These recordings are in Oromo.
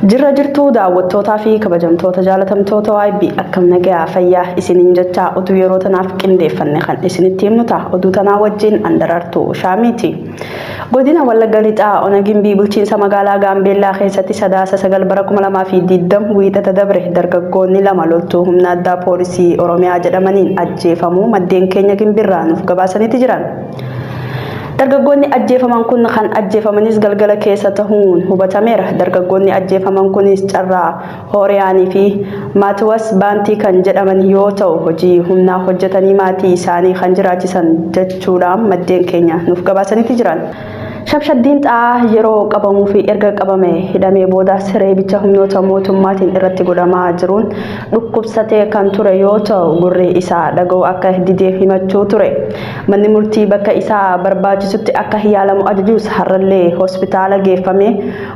Jirra jirtuu daawwattootaa fi kabajamtoota jaalatamtoota YB akkam nagayaa fayyaa isiniin jechaa oduu yeroo tanaaf qindeeffanne kan isinitti himnu ta'a. Oduu tanaa wajjin Andarartuu Shaamiiti. Godina Wallagga Lixaa Ona Gimbii bulchiinsa magaalaa Gaambeellaa keessatti Sadaasa 9 bara 2020 Wiixata dabre dargaggoonni lama loltuu humna addaa poolisii Oromiyaa jedhamaniin ajjeefamuu maddeen keenya Gimbiirraa nuuf gabaasaniiti jiran. Dargaggoonni ajjeefaman kun kan ajjeefamanis galgala keessa tahuun hubatameera. Dargaggoonni ajjeefaman kunis Carraa Hooriyaanii fi Maatiwas Baantii kan jedhaman yoo ta'u hojii humnaa hojjetanii maatii isaanii kan jiraachisan jechuudhaan maddeen keenya nuuf gabaasaniiti jiran. Shamshaddiin Xaa'aa yeroo qabamuu fi erga qabame hidhamee boodas reebicha humnoota mootummaatiin irratti godhamaa jiruun dhukkubsatee kan ture yoo ta'u gurri isaa dhaga'uu akka dide himachuu ture. Manni murtii bakka isaa barbaachisutti akka yaalamu ajajuus har'allee hospitaala geeffamee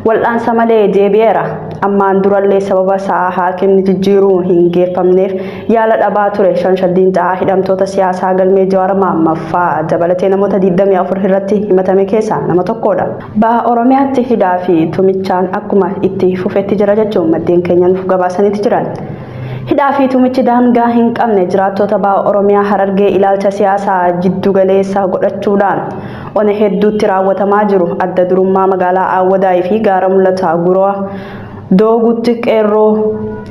wal'aansa malee deebi'eera. Ammaan durallee sababa sa'aa haakimni jijjiiruu hin geeffamneef yaala dhabaa ture. Shamshaddiin Xaa'aa hidhamtoota siyaasaa galmee Jawaar Mahaammad fa'aa dabalatee namoota 24 irratti himatame keessaa nama tokkoodha. Baha Oromiyaatti hidhaa fi tumichaan akkuma itti fufetti jira jechuun maddeen keenya nuuf gabaasaniiti jiran. Hidhaa fi tumichi daangaa hin qabne jiraattota Baha Oromiyaa Harargee ilaalcha siyaasaa jiddu galeessa godhachuudhaan ona hedduutti raawwatamaa jiru adda durummaa magaalaa Aawwadaay fi Gaara Mul'ataa Gurowa Dooguutti qeerroo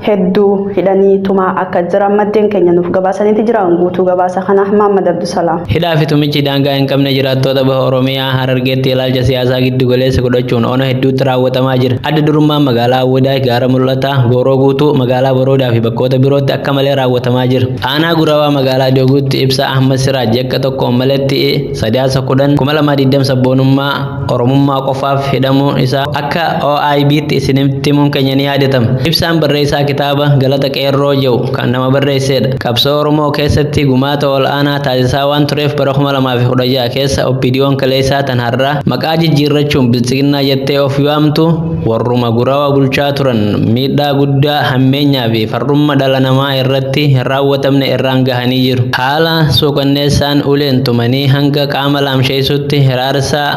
hedduu hidhanii tumaa akka jiran maddeen keenya nuuf gabaasaniiti jiran. Guutuu gabaasa kanaa Mahaammad Abdusalaam. Hidhaa fi tumichi daangaa hin qabne jiraattoota Baha Oromiyaa Harargeetti ilaalcha siyaasaa giddu galeessa godhachuun ona hedduutti raawwatamaa jira. Adda durummaan magaalaa Awwadaay, Gaara Mul'ataa, Gooroo Guutuu, magaalaa Boroodaa fi bakkoota birootti akka malee raawwatamaa jira. Aanaa Gurawaa magaalaa Dooguutti Ibsaa Ahmad Siraaj yakka tokkoon maletti Sadaasa 10, 2020 sabboonummaa Oromummaa qofaaf hidhamuun isaa akka OIBtti isinitti himuun keenya ni yaadatama. Ibsaan barreessaa kitaaba Galata Qeerroo jedhu kan nama barreesseedha. Qabsoo Oromoo keessatti gumaata ol aanaa taasisaa waan tureef bara 2016 keessa OPDOn kaleessaa tan har'aa maqaa jijjiirrachuun Biltsiginnaa jettee of waamtu warruma Gurawa bulchaa turan miidhaa guddaa hammeenyaa fi farrumma dhala namaa irratti hin raawwatamne irraan gahanii jiru. Haala suukanneessaan uleen tumanii hanga qaama laamsheessuutti hiraarsaa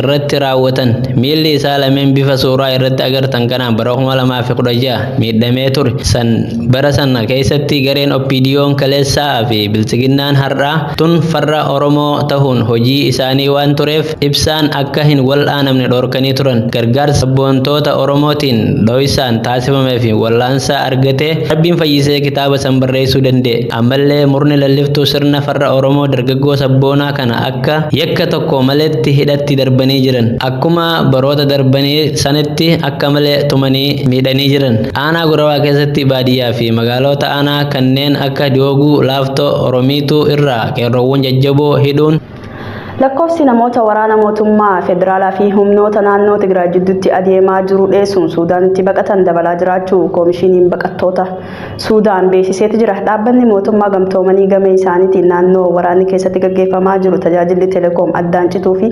irratti raawwatan. Miilli isaa lameen bifa suuraa irratti agartan kanaan bara 2016 miidhamee ture. San bara sana keessatti gareen OPDOn kaleessaa fi Biltsiginnaan har'aa tun farra Oromoo tahuun hojii isaanii waan tureef Ibsaan akka hin wal'aanamne dhorkanii turan. Gargaarsa sabboontoota Oromootiin dhoysaan taasifameefi wal'aansa argatee Rabbiin fayyisee kitaaba san barreessuu danda'e. Ammallee murni lalliftuu sirna farra Oromoo dargaggoo sabboonaa kana akka yakka tokko maletti hidhatti darbanii jiran. Akkuma baroota darbanii sanitti akka malee tumanii miidhanii jiran. Aanaa Gurawaa keessatti baadiyyaa fi magaaloota aanaa kanneen akka Dooguu, Laaftoo, Oromiituu irraa qeerroowwan jajjaboo hidhuun Lakkoofsi namoota waraana mootummaa federaalaa fi humnoota naannoo Tigraay jidduutti adeemaa jiru dheessuun Suudaanitti baqatan dabalaa jiraachuu Koomishiniin Baqattoota Suudaan beeksiseeti jira. Dhaabbanni mootummaa gamtoomanii gama isaaniitiin naannoo waraanni keessatti gaggeeffamaa jiru tajaajilli telekoom addaan cituu fi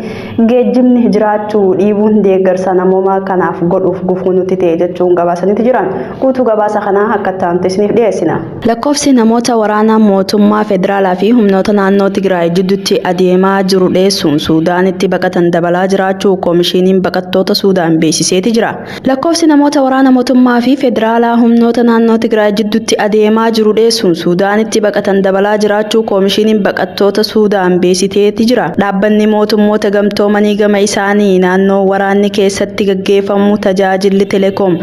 geejjibni jiraachuu dhiibuun deeggarsa namoomaa kanaaf godhuuf gufuu nutti ta'e jechuun gabaasaniiti jiran. Guutuu gabaasa kanaa akka itti aanutti isiniif dhiyeessina. Lakkoofsi namoota waraana mootummaa federaalaa fi humnoota naannoo Tigraay jidduutti adeemaa jiru dheessuun Suudaanitti baqatan dabalaa jiraachuu Komishiiniin Baqattoota Suudaan beeksiseeti jira. Lakkoofsi namoota waraana motummaa fi federaalaa humnoota naannoo Tigraay jidduutti adeemaa jiru dheessuun Suudaanitti baqatan dabalaa jiraachuu Komishiiniin Baqattoota Suudaan beeksiteeti jira. Dhaabbanni Mootummoota Gamtoomanii gama isaanii naannoo waraanni keessatti gaggeeffamu tajaajilli telekoom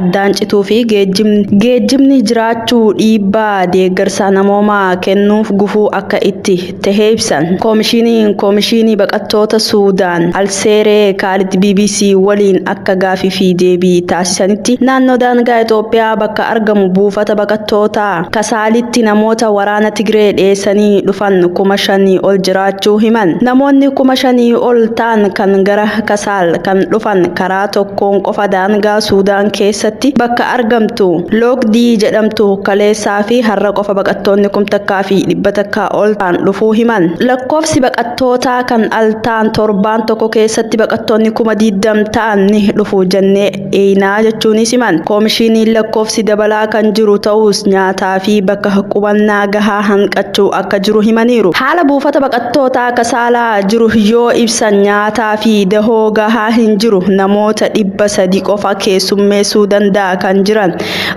addaan cituu fi geejjibni jiraachuu dhiibbaa deeggarsa namoomaa kennuuf gufuu akka itti tahe ibsan. Koomishiiniin Koomishiinii Baqattoota Suudaan Alseeree Kaalid bbc waliin akka gaafii fi deebii taasisanitti, naannoo daangaa Itoophiyaa bakka argamu buufata baqattootaa Kasaalitti namoota waraana Tigree dheessanii dhufan 5,000 ol jiraachuu himan. Namoonni 5,000 ol ta'an kan gara Kasaal kan dhufan karaa tokkoon qofa daangaa Suudaan keessatti bakka argamtu Loogdii jedhamtu kaleessaa fi har'a qofa baqattoonni 1,100 ol ta'an dhufuu himan. Lakkoofsi baqattoota baqattootaa kan al ta'an torbaan tokko keessatti baqattoonni 20,000 ta'an ni dhufu jennee eeynaa jechuunis himan. Koomishiniin lakkoofsi dabalaa kan jiru ta'us nyaataa fi bakka qubannaa gahaa hanqachuu akka jiru himaniiru. Haala buufata baqattootaa Kasaalaa jiru yoo ibsan nyaataa fi dahoo gahaa hin jiru, namoota 300 qofa keessummeessuu danda'a kan jiran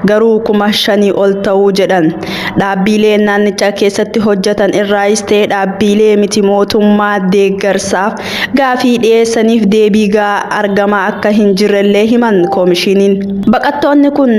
garuu 5,000 ol ta'uu jedhan. Dhaabbileen naannicha keessatti hojjetan irraayis ta'e dhaabbilee miti mootummaa deeggarsaaf gaafii dhiyeessaniif deebii gahaa argamaa akka hin jirrellee himan koomishiniin. Baqattoonni kun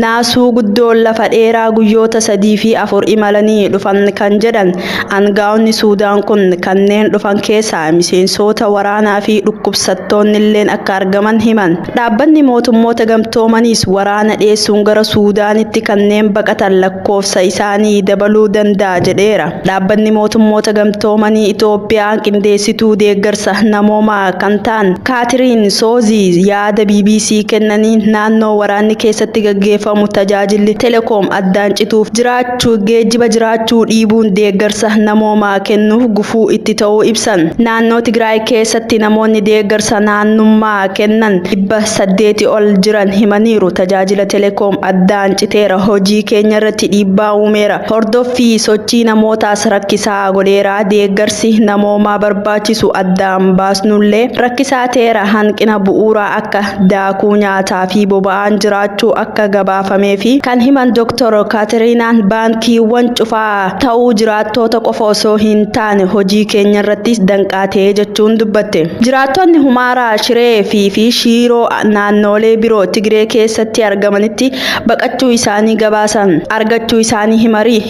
naasuu guddoo lafa dheeraa guyyoota 3 fi 4 imalanii dhufan kan jedhan aangaa'onni Suudaan kun kanneen dhufan keessaa miseensota waraanaa fi dhukkubsattoonni illeen akka argaman himan. Dhaabbanni mootummoota gamtoomaniis waraana dhiyeessuun gara Suudaanitti kanneen baqatan lakkoofsa isaanii dabaluu danda'a jedheera. Dhaabbanni mootummoota gamtoomanii Itoophiyaan qindeessituu deeggarsa namoomaa kan ta'an Kaatiriin Soozii yaada BBC kennaniin naannoo waraanni keessatti gaggeeffamu tajaajilli telekoom addaan cituuf jiraachuu geejjiba jiraachuu dhiibuun deeggarsa namoomaa kennuuf gufuu itti ta'uu ibsan. Naannoo Tigraay keessatti namoonni deeggarsa naannummaa kennan 800 ol jiran himaniiru. Tajaajila telekoom addaan citeera, hojii keenya irratti dhiibbaa uumeera, hordoffii sochii namootaas rakkisaa godheera, deeggarsi namoomaa barbaachisu addaan baasnullee rakkisaa ta'eera, hanqina bu'uuraa akka daakuu nyaataa fi boba'aan jiraachuu akka gabaafamee fi kan himan Dr. Kaaterinaan baankiiwwan cufaa ta'uu jiraattoota qofa osoo hin taane hojii keenya irrattis danqaa ta'e jechuun dubbatte. Jiraattonni Humaaraa, Shiree fi Shiiroo naannolee biroo Tigree keessatti argamanitti baqachuu isaanii gabaasan argachuu isaanii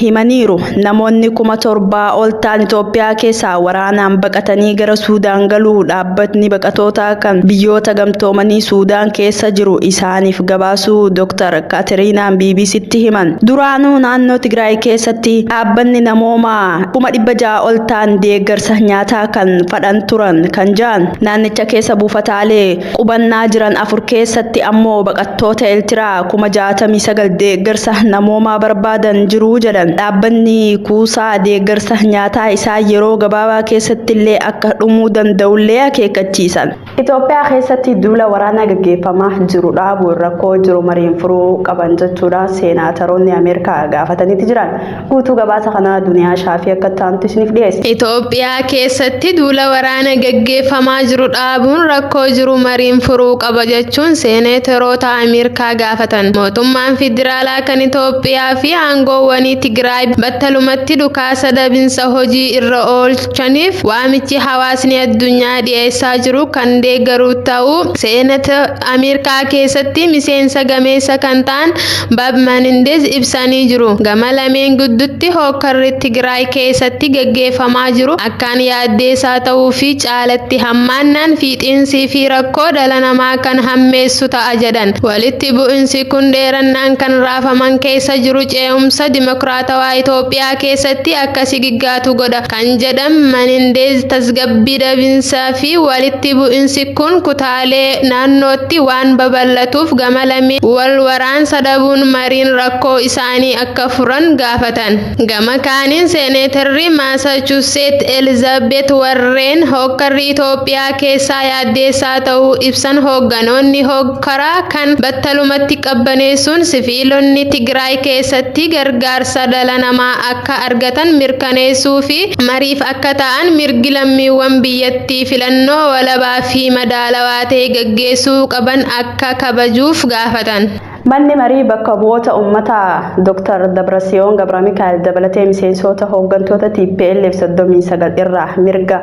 himaniiru. Namoonni 7,000 ol ta'an Itoophiyaa keessaa waraanaan baqatanii gara Suudaan galuu dhaabbatni baqatootaa kan biyyoota gamtoomanii Suudaan keessa jiru isaaniif gabaasuu Dr. Kaaterinaan BBCtti himan. Duraanuu naannoo Tigraay keessatti dhaabbanni namoomaa 600,000 ol ta'an deeggarsa nyaataa kan fadhan turan kan jedhan naannicha keessa buufataalee qubannaa jiran 4 keessatti ammoo baqattoota Eertiraa 69,000 deeggarsa namoomaa barbaadan jiru jedhan. Dhaabbanni kuusaa deeggarsa nyaataa isaa yeroo gabaabaa keessatti illee akka dhumuu danda'ullee akeekkachiisan. Itoophiyaa keessatti duula waraanaa gaggeeffamaa jiru dhaabuun rakkoo jiru mariin furuu qaban jechuudhaan seenaataroonni Ameerikaa gaafataniiti jiran. Guutuu gabaasa kanaa Duniyaa Shaafii akka ta'antu isiniif dhiyeesse. Itoophiyaa keessatti duula waraana gaggeeffamaa jiru dhaabuun rakkoo jiru mariin furuu qaba jechuun seeneetaroota Ameerikaa gaafatan. Mootummaan federaalaa kan Itoophiyaa fi aangoowwanii Tigraay battalumatti dhukaasa dhabinsa hojii irra oolchaniif waamichi hawaasni addunyaa dhiyeessaa jiru kan deeggaru ta'uu seenata Ameerikaa keessatti miseensa gameessa kan ta'an Bob Menendez ibsanii jiru. Gama lameen gidduutti hokkarri Tigraay keessatti gaggeeffamaa jiru akkaan yaaddeessaa ta'uu fi caalatti hammaannaan fiixiinsii fi rakkoo dhala namaa kan hammeessu ta'a jedhan. Walitti bu'insi kun dheerannaan kan raafaman keessa jiru ce'umsa dimokiraatawaa Itoophiyaa keessatti akka sigiggaatu godha kan jedhan Menendez tasgabbii dhabinsaa fi walitti bu'insi kun kutaalee naannootti waan babal'atuuf gama lameen wal waraansa dhabuun mariin rakkoo isaanii akka furan gaafatan. Gama kaaniin seeneetarri Maasachuseet Elizaabeet Warreen hokkarri Itoophiyaa keessaa yaaddeessaa ta'uu ibsan hoogganoonni hokkaraa kan battalumatti qabbaneessuun siviilonni Tigraay keessatti gargaarsa dhala namaa akka argatan mirkaneessuu fi mariif akka ta'an mirgi lammiiwwan biyyattii filannoo walabaa fi madaalawaa ta'e gaggeessuu qaban akka kabajuuf gaafatan. Manni marii bakka bu'oota uummataa Dr. Dabrasiyoon Gabramikaa'el dabalatee miseensota hooggantoota TPLF 39 irraa mirga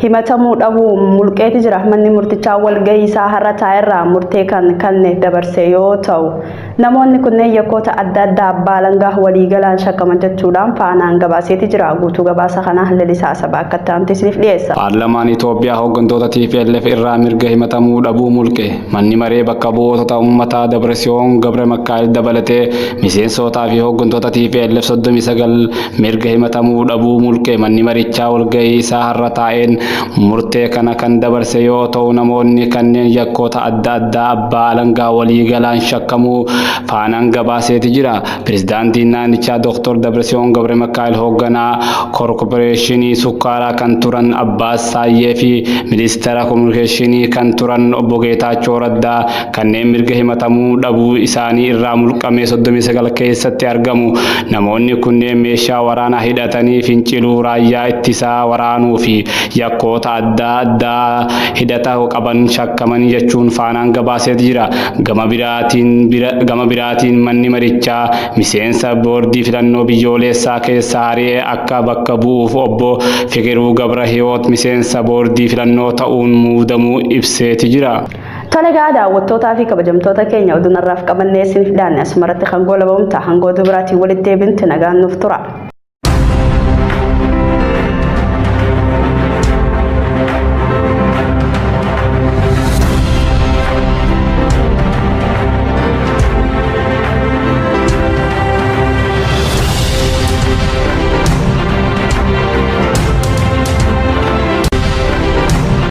himatamuu dhabuu mulqeeti jira. Manni murtichaa walgahii isaa har'a taa'erraa murtee kan kanne dabarse yoo ta'u namoonni kunneen yakkoota adda addaa abbaa alangaa waliigalaan shakkaman jechuudhaan faanaan gabaaseeti jira. Guutuu gabaasa kana Lalisaa Sabaa akka ta'antu isiniif dhiyeessa. Paarlaamaan Itoophiyaa hooggantoota TPLF irraa mirga himatamuu dhabuu mulqe. Manni maree bakka bu'oota uummataa Dabrasiyoon Gabramikaa'el dabalatee miseensotaa fi hooggantoota TPLF 39 mirga himatamuu dhabuu mulqe. Manni marichaa walgahii isaa har'a taa'een Murtee kana kan dabarse yoo ta'u, namoonni kanneen yakkoota adda addaa abbaa alangaa waliigalaan shakkamuu Faanaan gabaaseeti jira. Pirezidaantiin naannichaa Dr. Dabrasiyoon Gabre Mikaa'el hoogganaa koorporeeshinii sukkaaraa kan turan Abbaas Saayyee fi ministeera kominikeeshinii kan turan obbo Geetaachoo Raddaa kanneen mirga himatamuu dhabuu isaanii irraa mulqamee 39 keessatti argamu. Namoonni kunneen meeshaa waraanaa hidhatanii finciluu, raayyaa ittisaa waraanuu fi yakkoota adda addaa hidhata qaban shakkamanii jechuun Faanaan gabaaseeti jira. Gama biraatiin manni marichaa miseensa boordii filannoo biyyoolessaa keessaa ari'ee akka bakka bu'uuf obbo Fiqiruu Gabra Hiyoot miseensa boordii filannoo ta'uun muudamuu ibseeti jira. Tole gaa, daawwattootaa fi kabajamtoota keenya, oduu narraaf qabannee isiniif dhiyaanne asumarratti kan goolabamu ta'a. Hanga oduu biraatiin walitti deebinti nagaan nuuf tura.